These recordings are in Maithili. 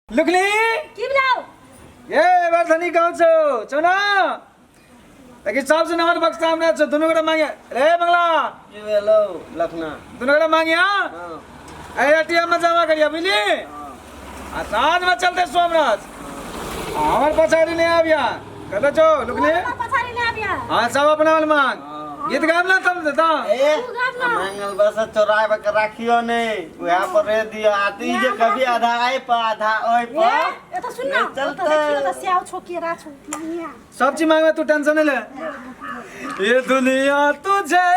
लुकनी की भेलौ? ए वर्धनी गाँव छौ छौ न लेकिन सबसे नम्बर बक्सा हमरा छौ दुनू गोटा मांगे रे बंगला की भेलौ लखना? दुनू गोटा मांगिया। हाँ। ए एटीएम में जमा करिया बुझली। आ साँझ में चलते सोमराज हमर पछाड़ी नहीं आबिया कतऽ छौ लुकनी? हमर पछाड़ी नहि आबिया। हाँ सब अपना वाला मांग। हाँ। गीत गाब ना तब देता। ए तू गाब ना। मांगल बस चोराब के राखियो नहीं वहाँ पर रे दियो आ ती जे कभी आधा आए पर आधा ओए ए पर ए त सुन न, नहीं ओतऽ चलतै। देखियो त स्याउ छौ केरा छौ मांगिया। सब चीज मांगे तू टेंशन नहीं ले। ये दुनिया तुझे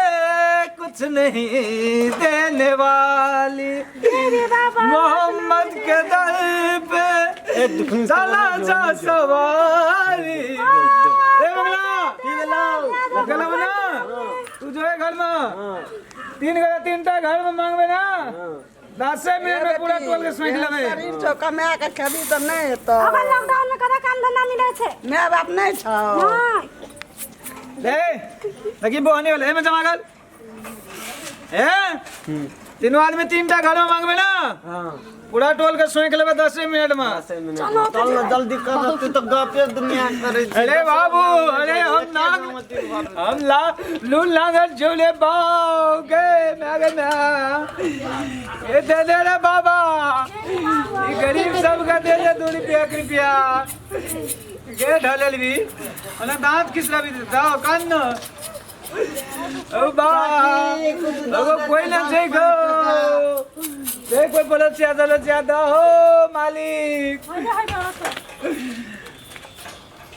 कुछ नहीं देने वाली रे बाबा मोहम्मद के दर पे चला जा सवारी। ए बंगला की भेलौ? बंगला बना तू जो है घर में तीन घर तीन टा घर में मांगबे ना 10 मिनट में पूरा टोल के सोच लेबे। शरीर छौ कमा के खेबी तऽ नहि हेतौ। अगर लॉकडाउन में कदा काम धंधा मिलै छै? माय बाप नहि छौ? नहि। ले देखी बोहनी वाले एमे जमा कर ए तीनों आदमी तीन टा घर में मांगबे ना हाँ। पूरा टोल के सोच लेबे 10 मिनट में। 10 मिनट में। चल ना जल्दी कर तू तो गपे दुनिया करे छी। अरे बाबू अरे हम नाग हम ला लून लागल झूले बाओ गे मैं गे मैं ये दे दे रे बाबा ये गरीब सब का दे दे 2 रुपया 1 रुपया गे ढलेल भी अने दांत किस रवि दाओ कान ओ बा अगो कोई ना छै गो दे कोई बोले ज्यादा ज्यादा हो मालिक। होइबे होइबे ओतऽ।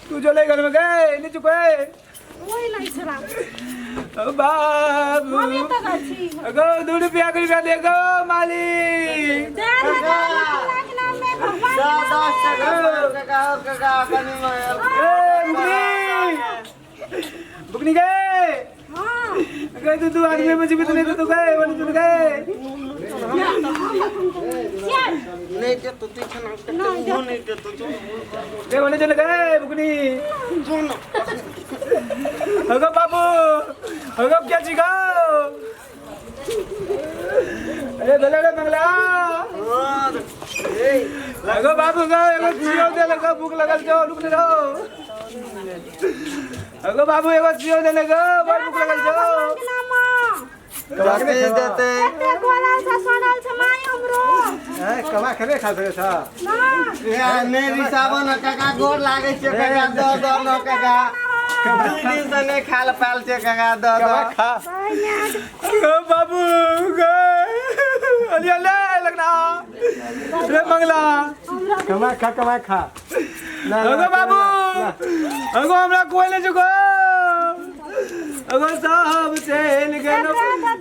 तू जो ले घर में गए नहीं चुके। ओहि नहि छै बाबू। ओ बाबू। हम एतऽ जाइ छी। अगो 2 रुपया 1 रुपया दे गो मालिक। दे दे दे, अल्लाह के नाम में भगवान के दस नाम दस में। टका काका हो काका कनी मायल। ए बुकनी बुकनी गए। हाँ। गए तू तू आदमी में जीवित नहीं तो गए बोले तू गए। चल। नहीं दे तो तू छना वो नहीं दे तो तू। गए बोले चल गए बुकनी। सुन। अगो बाबू अगो क्या चिका अरे भले रे बंगला। और ए अगो बाबू गो एगो जियो दे लगो भूख लगल जो रुक नहीं रहो। अगो बाबू एगो जियो दे लगो बड़ भूख लगल जो। भगवान के नाम में। कथी देते? एते गोरल छ सड़ल छ माय हमरो। कमा खेबे खा सकै छ। ना। ए नहि रिसाबो न काका गोर लागै छै काका दऽ दऽ न काका 2 दिन से नहि खाल पाल छै काका दऽ दऽ। खा। भाइ म्याज। अगो बाबू गए अलिया ले लगना रे मंगला। कमा खा कमा खा ना। अगो बाबू अगो हमरा कोई नहीं चुको अगो सब चल गेलो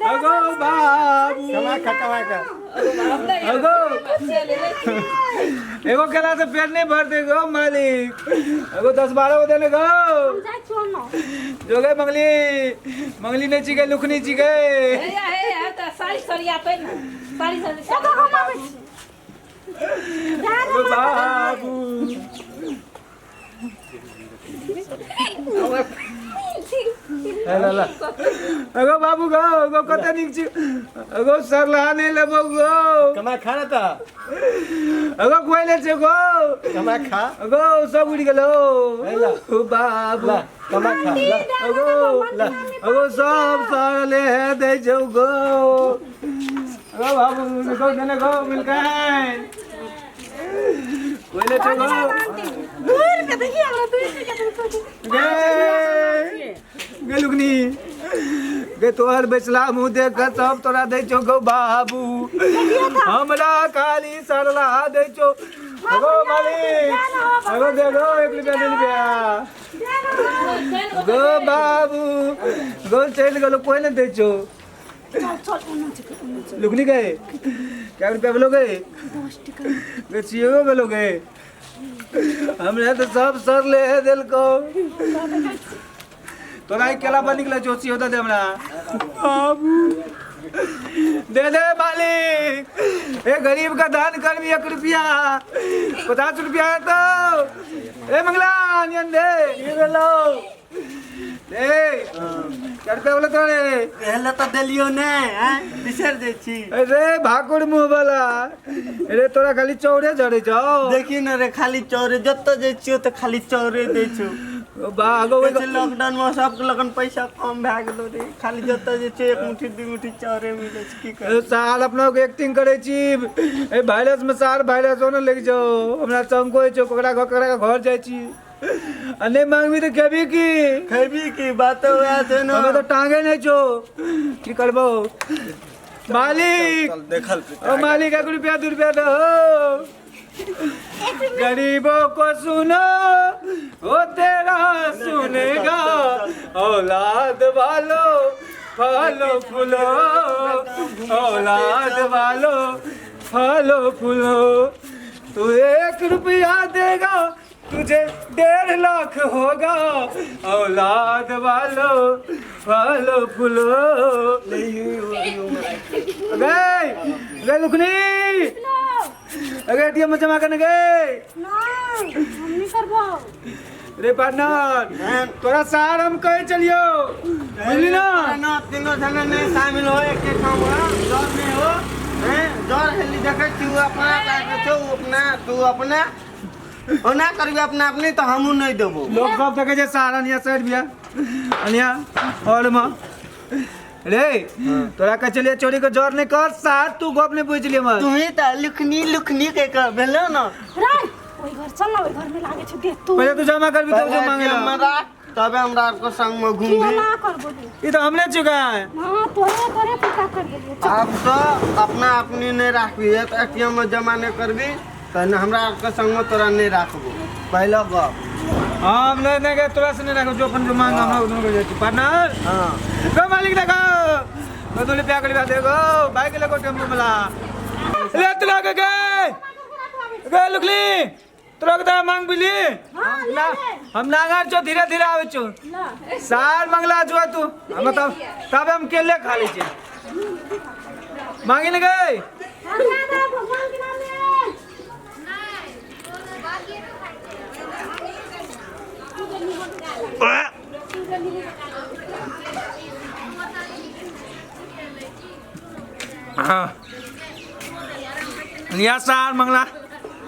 अगो बाबू। कमा खा कमा खा। अगो एगो केला से पेट नहीं भर देगो मालिक अगो 10-12 गो देने गो। हम जाइ छियौ न। जो गए मंगली मंगली नहीं चिगे लुखनी चिगे। हे हे तऽ साड़ी सरियातै ने साड़ी सरि। एतऽ हम आबै छी। जा अगो रे माता। बाबू। ला ला। अगो बाबू गो अगो कते नीक छी अगो सरला नहीं लेबो गो। कमा खा न त। अगो कोई ले छे गो। कमा खा। अगो सब उड़ गेलो। ला। ओ बाबू। ला कमा खा ला। अगो अगो सब सरले दे छौ गो। अगो बाबू गो देने गो मिल गए कोई ले छौ गो। 2 रुपया देखिए हमरा 2 रुपया के। गे गे लुकनी गे तोहर बेचला मुँह देख के सब तोरा दै छौ गो बाबू हमरा खाली सरला दै छौ अगो मालिक अगो दे गो 1 रुपया 2 रुपया गो बाबू गो चलि गेलो कोई नहीं दै छौ। चल चल ओना छै ओना छै। लुकनी गए क्या रुपया बोलो गए? 10 टका। बेचियो गेलो गए हमरा तऽ सब सर ले देलको तोरा ई केला पर निकले जोशी होता दे हमरा बाबू दे दे मालिक ए गरीब का दान कर भी 1 रुपया 50 रुपया है तो ए मंगला नियन दे की भेलौ? ए 4 रुपया बोले तोरा रे। एहले तऽ देलियौ नै हैं, बिसरि जाइ छी। अरे भाकुर मुँह वाला, अरे तोरा खाली चौरे झरे छौ। देखी न रे, खाली चौरे, जतऽ जाइ छियौ तऽ खाली चौरे दै छौ। बागो लॉकडाउन में सबके लगन पैसा कम भए गेलो रे, खाली जतऽ जे छै एक मुट्ठी दू मुट्ठी चाउरे मिलै छै, की करबै। साल अपना के एक्टिंग करै छी, ए वायरस में सार वायरस होने लग जाओ। हमरा चमको होइ छौ, ककरा घर ककरा घर जाइ छी आ नहि मांगबी तऽ खेबी की? खेबी की बात वएह छै ने। हमे तऽ टांगे नहि छौ, की करबौ मालिक? देखल ओ मालिक 1 रुपया 2 रुपया दो, गरीबों को सुनो वो तेरा सुनेगा, औलाद वालो फलो फूलो, औलाद वालो फलो फूलो, तू 1 रुपया देगा तुझे 1.5 लाख होगा, औलाद वालो फलो फूलो। गए गए लुकनी अगे एटीएम में जमा करने गए। नहीं हम नहीं करबो रे पार्टनर, तोरा सार हम कहे चलियो, बुझली ना? ना तीनों जना नहीं शामिल हो एक के काम हो, डर नहीं हो हैं, डर हेली देखै छी अपना काके छौ, अपना तू अपना ओना करबी अपना अपने तो हमहू नहीं देबो। लोग सब देखे छै सार अनिया साइड बिया अनिया और मां रे तोरा कहे चलिए चोरी के जोर नहीं कर सार, तू गप नहीं बुझ लिये मत। तू ही त लुखनी लुखनी के कह भेलो ना रे, ओइ घर चल ना, ओइ घर में लागे छै दे तू। पहिले तू जमा करबी तब जो मांगेला हमरा, तबे हमरा आर के संग में की घूमबी। ना करबो दे ई तो हमने चुका है। हां तोरे तोरे पता कर देलियो। आब तो अपना अपनी नहीं राखबी, त एटीएम में जमा नहीं करबी त हमरा आर के संग में तोरा नहीं राखबो। पहला गप हम नहीं नहीं गए तोरा से नहीं राखबो, जो अपन जो मांग हमरा उधर के जाइ छी पार्टनर। हां गो मालिक देखो 2 रुपया के देखो बाइक लगो टेम्पो वाला ले तोरा के गए गए लुकली तोरा के मांग बिली। हां ले हम नांगर छो धीरे धीरे आवे छो सार मंगला जो तू हम तब तब हम केले खा लै छी। मांगी ने गए हम ना दे भगवान के नाम में। हाँ या सार मंगला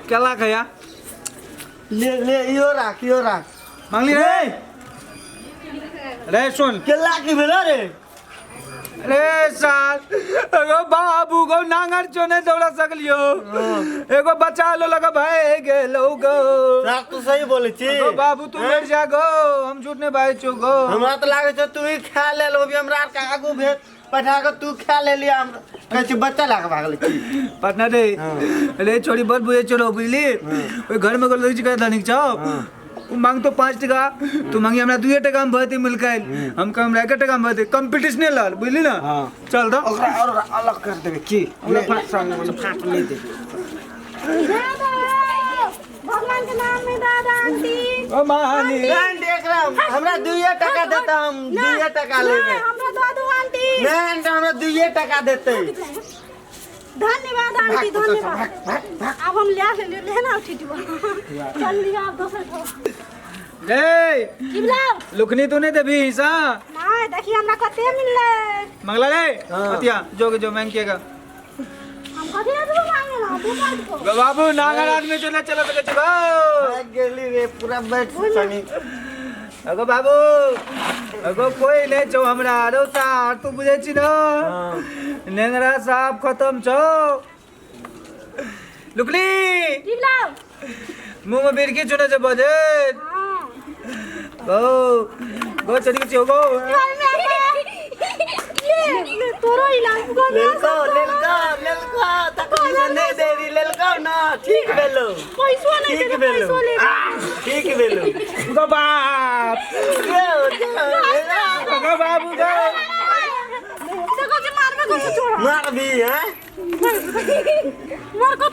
केला खया ले ले इयो राख इयो राख मांगली रे रे सुन केला की भेलो रे? रे सार एगो बाबू गो नांगर चो नहीं दौड़ा सकलियो, एगो बच्चा लो लगा भाई गेलो गो। राख तू सही बोले छी गो बाबू तू मर जा गो, हम झूठ नहीं भाई छो गो। हमरा त लागे छौ तू ही खा ले लो, हमरा आर के आगू भेज पठा के तू खा ले लिया, हम कहै छी बच्चा लाके भागल छी पटना रे। रे छोड़ी बड़ बुझे छोड़ो बुझली, ओइ घर में गेलो छी धनिक छौ उ मांग तो 5 टका तू मांगी हमरा 2 टका में भरती मिल गइल, हम कम हमरा 1 टका में भरती कंपटीशन लड़ बुझली ना। चल तो ओकरा और अलग कर देबे की हमरा संग में फाट नहीं देबे। भगवान के नाम में दादा आंटी ओ माली आंटी एकरा हमरा 2 टका देता, हम 2 टका लेबे। हमरा दो दो आंटी। नहीं आंटी हमरा 2 टका देते। धन्यवाद आंटी धन्यवाद। अब हम ले ले ले ना उठी चल लिया अब दोसर ठो रे की बोलाओ लुकनी तू नहीं देबी हिस्सा? नहीं देखी हमरा कते मिलले मंगला रे पतिया जो के जो मांग केगा हम कथी ना तू मांगे ना तू काट को बाबू नागर आदमी चले चलो के चलो भाग गेली रे पूरा बैठ सनी। अगो बाबू अगो कोई नहीं छौ हमरा रो सार तू बुझै छी न नेंगरा साहब खत्म छौ। लुकनी की बोलाओ मुंह में बिरकी चुने से बजे हां गो गो चली गई गो ले ले तोरो इलाज गो लेलको लेलको लेलको तकनी से नहीं देरी लेलको ना ठीक भेलो पैसो नहीं ठीक देले भेलो पैसो ले ठीक भेलो गो बाप गो बाबू गो देखो जे मारबे को छोड़ा मार भी हैं मार को।